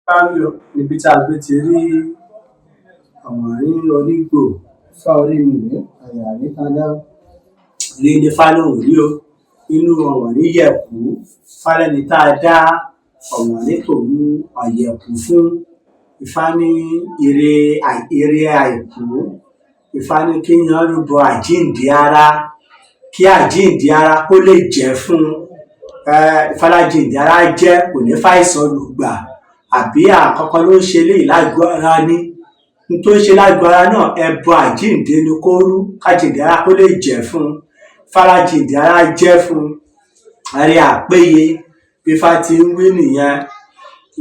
Bá rí o níbi tí a gbé ti rí ọ̀wọ̀nrín onígbò. Ifá orí mi rèé, àyà rí kadá. Rí ní fálóhùn rí o nínú ọ̀wọ̀nrín yẹ̀kú fálẹ́ni tá a dá ọ̀wọ̀nrín tòun ọ̀yẹ̀kú fún. Ifá ní ire ire àìkú. Ifá ní kí yan rúbọ àjíǹde ara, kí àjíǹde ara kó lè jẹ́ fún un. Ifá lájíǹde ara jẹ́ kò ní fàìsàn lùgbà àbí àkọ́kọ́ ló ń ṣe léyìí lágọ̀ọ́ ara ní n tó ń ṣe lágọ̀ọ́ ara náà. Ẹbọ àjíǹde ni kó rú kájíǹde ara kó lè jẹ́ fún un. Fálájíǹde ara jẹ́ fún un, àrí àpéye bí Ifá ti ń wí nìyẹn.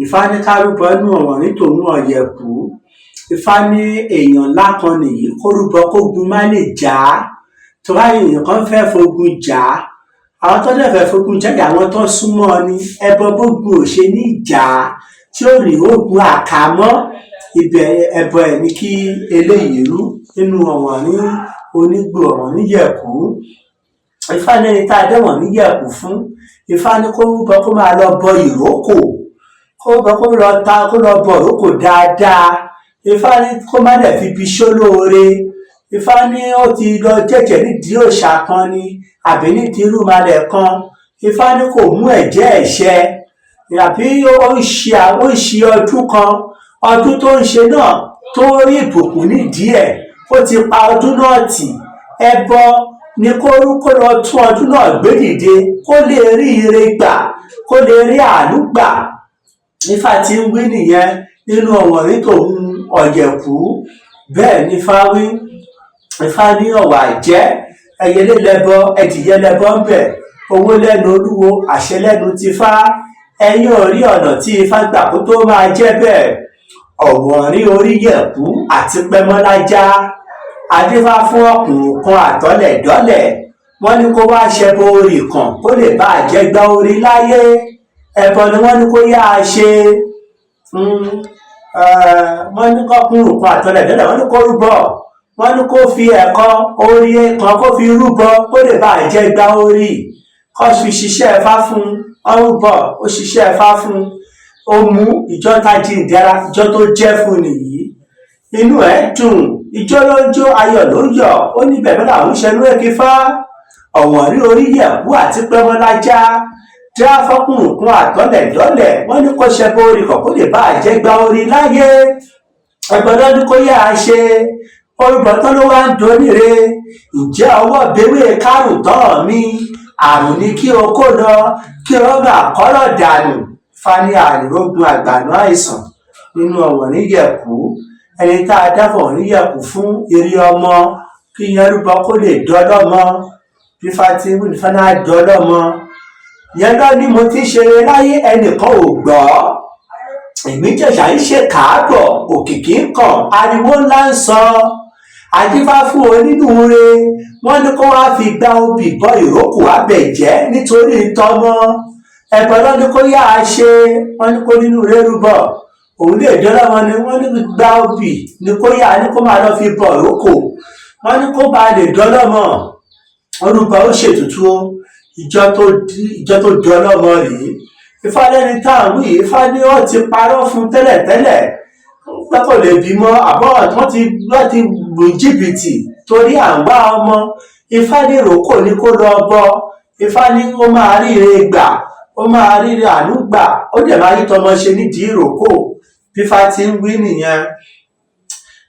Ifá ní ká rúbọ nínú ọ̀wọ̀nrín tòun ọ̀yẹ̀kú. Ifá ní èèyàn ńlá kan nìyí, kó rúbọ kógun má lè jà á, tó bá èèyàn kan fẹ́ fogun jà á. Àwọn tó dẹ̀ fẹ́ fogun jà á, àwọn tó súnmọ́ ọ ni. Ẹbọ bógun ò ṣe ní jà á, tí ó rí ogun àkàmọ́ ibẹ̀, ẹbọ ẹ̀ ní kí eléyìí rú nínú ọ̀wọ̀nrín onígbò ọ̀wọ̀nrín yẹ̀kú. Ifá ní ẹni tá a dẹ́wọ̀nrín yẹ̀kú fún, Ifá ní kó rúbọ kó máa lọ bọ ìrókò, kó rúbọ kó lọ ta kó lọ bọ ìrókò dáadáa. Ifá ní kó má dẹ̀ fi ibi ṣólóore. Ifá ní ó ti lọ jẹ́jẹ̀ẹ́ nídìí òòṣà kan ni àbí nídìí irúnmalẹ̀ kan. Ifá ní kò mú ẹ̀jẹ́ ẹ̀ṣẹ àbí ó ń ṣe ọdún kan, ọdún tó ń ṣe náà tó rí ìbùkún nídìí ẹ̀, ó ti pa ọdún náà tì. Ẹbọ ni kó rú kó lọ tún ọdún náà gbé dìde, kó lè rí ire gbà, kó lè rí àánú gbà. Ifá ti ń wí nìyẹn nínú ọ̀wọ̀nrín tòun ọ̀yẹ̀kú. Bẹ́ẹ̀ ni Ifá wí. Ifá ní ọ̀wà àjẹ́ ẹyẹlé lẹbọ, ẹdìyẹ lẹbọ ń bẹ̀, owó lẹ́nu olúwo, àṣẹ lẹ́nu tifá. Ẹ̀yin ò rí ọ̀nà tí Ifá gbà kó tó máa jẹ́ bẹ́ẹ̀. Ọ̀wọ̀nrín orí yẹ̀kú àti pẹ́mọ́lájá adífá fún ọkùnrin kan àtọ́lẹ̀dọ́lẹ̀. Wọ́n ní kó wá ṣẹbọ orí kan kó lè bá àjẹgbá orí láyé. Ẹbọ ni wọ́n ní kó yá a ṣe. Wọ́n ní kọkùnrin kan àtọ́lẹ̀dọ́lẹ̀, wọ́n ní kó rúbọ, wọ́n ní kó fi ẹ̀kọ orí kan kó fi rúbọ kó lè bá àjẹgbá orí, kó fi ṣiṣẹ́ ẹ̀fá fún un. Rúbọ, ó ṣiṣẹ́ ẹ̀fá fún un, ó mú ìjọ tajíǹde ara, ìjọ tó jẹ́ fún nìyí. Inú ẹ̀ dùn, ìjọ ló ń jó, ayọ̀ ló ń yọ̀. Ó ní bẹ̀rẹ̀ làwọn ṣẹlú ẹ̀kífá ọ̀wọ̀nrín orí yẹ̀kú àti pẹ́mọ́lájá dá fọkùnrin kan àtọ́lẹ̀dọ́lẹ̀. Wọ́n ní kó ṣẹbọ orí kan kó lè bá àjẹgbá orí láyé. Ẹgbẹ́ ló ní kó yá a ṣe orúbọ tán ló wá ń doníre. Ǹjẹ́ ọwọ́ bewé kárùn tán mi àrùn ní kí o kó lọ kí o bá kọ́rọ̀ dànù. Fani àìrógun àgbàná àìsàn nínú ọ̀wọ̀nrín yẹ̀kú. Ẹni tá a dáfọ̀ ọ̀wọ̀nrín yẹ̀kú fún eré ọmọ, kí yẹn rúbọ kó lè dọ́lọ́mọ. Bí Ifá ti ń wí ní Ifá náà dọ́lọ́mọ yẹn lọ ní mo ti ṣe láyé, ẹnìkan ò gbọ́. Èmi jẹ̀ṣà ń ṣe kàábọ̀, òkìkí ń kàn, ariwo ńlá ń sọ. Adífá fún onínúure, wọ́n ní kó wá fi gba obì bọ ìrókò abẹ̀jẹ́ nítorí tọmọ. Ẹbọ lọ ní kó yá a ṣe. Wọ́n ní kó nínú rẹ rúbọ, òun lè dọ́lọ́mọ ni. Wọ́n ní gba obì ní kó yá ní kó máa lọ fi bọ ìrókò. Wọ́n ní kó bá lè dọ́lọ́mọ orúkọ, ó ṣètùtù o. Ìjọ tó dọ́lọ́mọ rèé. Ifá lẹ́ni tá à ń wí, Ifá ní wọ́n ti parọ́ fún tẹ́lẹ̀tẹ́lẹ̀ pé kò lè bímọ, àbọ̀ wọ́n ti lù jìbìtì torí à ń wá ọmọ. Ifá ní ìrókò ní kó lọ bọ. Ifá ní ó máa ríire gbà, ó máa ríire àánú gbà, ó dẹ̀ máa rí tọmọ ṣe nídìí ìrókò. Bí Ifá ti ń wí nìyẹn.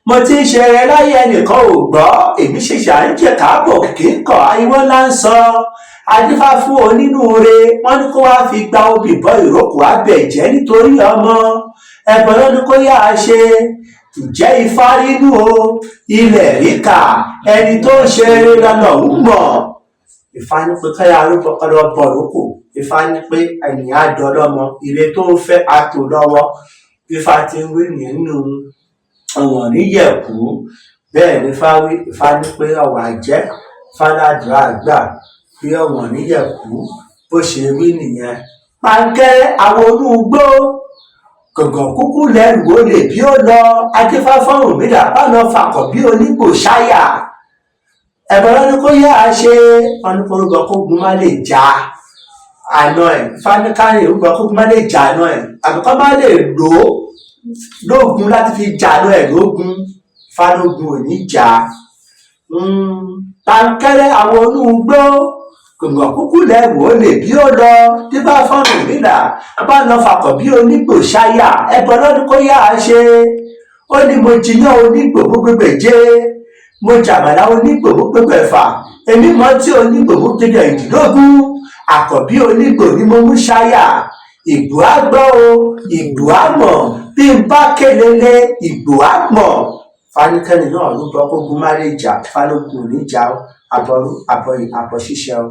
Mo ti ń ṣe láyé, ẹnìkan ò gbọ́. Èmi ṣèṣà ń jẹ káàbọ̀, kìkì ń kọ̀, ariwo ńlá ń sọ. Adífá fún onínúure, wọ́n ní kó wá fi gba obì bọ ìrókò abẹ̀jẹ́ nítorí ọmọ. Ẹbọ ló ní kó yá a ṣe. Ǹjẹ́ Ifá rínú o, ilẹ̀ ríkà, ẹni tó ń ṣe lọ́nà ń mọ̀. Ifá ní pé káyà arúgbó kọ́ lọ bọ ìrókò. Ifá ní pé ènìyàn á dọlọ́mọ, ire tó ń fẹ́ á tó lọ́wọ́. Bí Ifá ti ń wí nìyẹn nínú ọ̀wọ̀nrín yẹ̀kú. Bẹ́ẹ̀ ni Ifá wí. Ifá ní pé ọ̀wà jẹ́ fáládùá gbà bí ọ̀wọ̀nrín yẹ̀kú bó ṣe wí nìyẹn. Pàǹkẹ́ àwọn onúgbó gọ̀gàn kúkú lẹ́rù ó lè bí ó lọ. Adífá fọ́rùn mi dà bá lọ fàkọ̀ bí onígbò ṣáyà. Ẹ̀bọ̀n ló ní kó yá a ṣe. Wọn ní kó rúbọ kógun má lè jà. Àna ẹ̀, Ifá ní ká rúbọ kógun má lè jà àna ẹ̀, àbí kọ́ má lè lò ó lógun láti fi jà àna ẹ̀ lógun. Ifá lógun ò ní jà á. Pankẹ́rẹ́ àwọn onúgbó gbọ̀ngàn kúkú lẹ́wọ̀ ó lè bí ó lọ díbà fọ́nrún nílà bá lọ fàkọ̀ bí onígbò ṣáyà ẹbọ lọ́dún kó yá a ṣe. Ó ní mo jiná onígbò mú gbégbé jẹ́, mo jàmàlà onígbò mú gbégbé fà, èmi mọ tí onígbò mú gbégbé ìdílógún, àkọ́bí onígbò ni mo mú ṣáyà. Ìgbò á gbọ́ o, ìgbò á mọ̀, bí n bá kélele ìgbò á mọ̀. Fánikẹ́ni náà rúbọ kógun má lè jà, Fálógun ò ní jà ó. Àbọrú àbọyè àbọ̀ ṣíṣe o.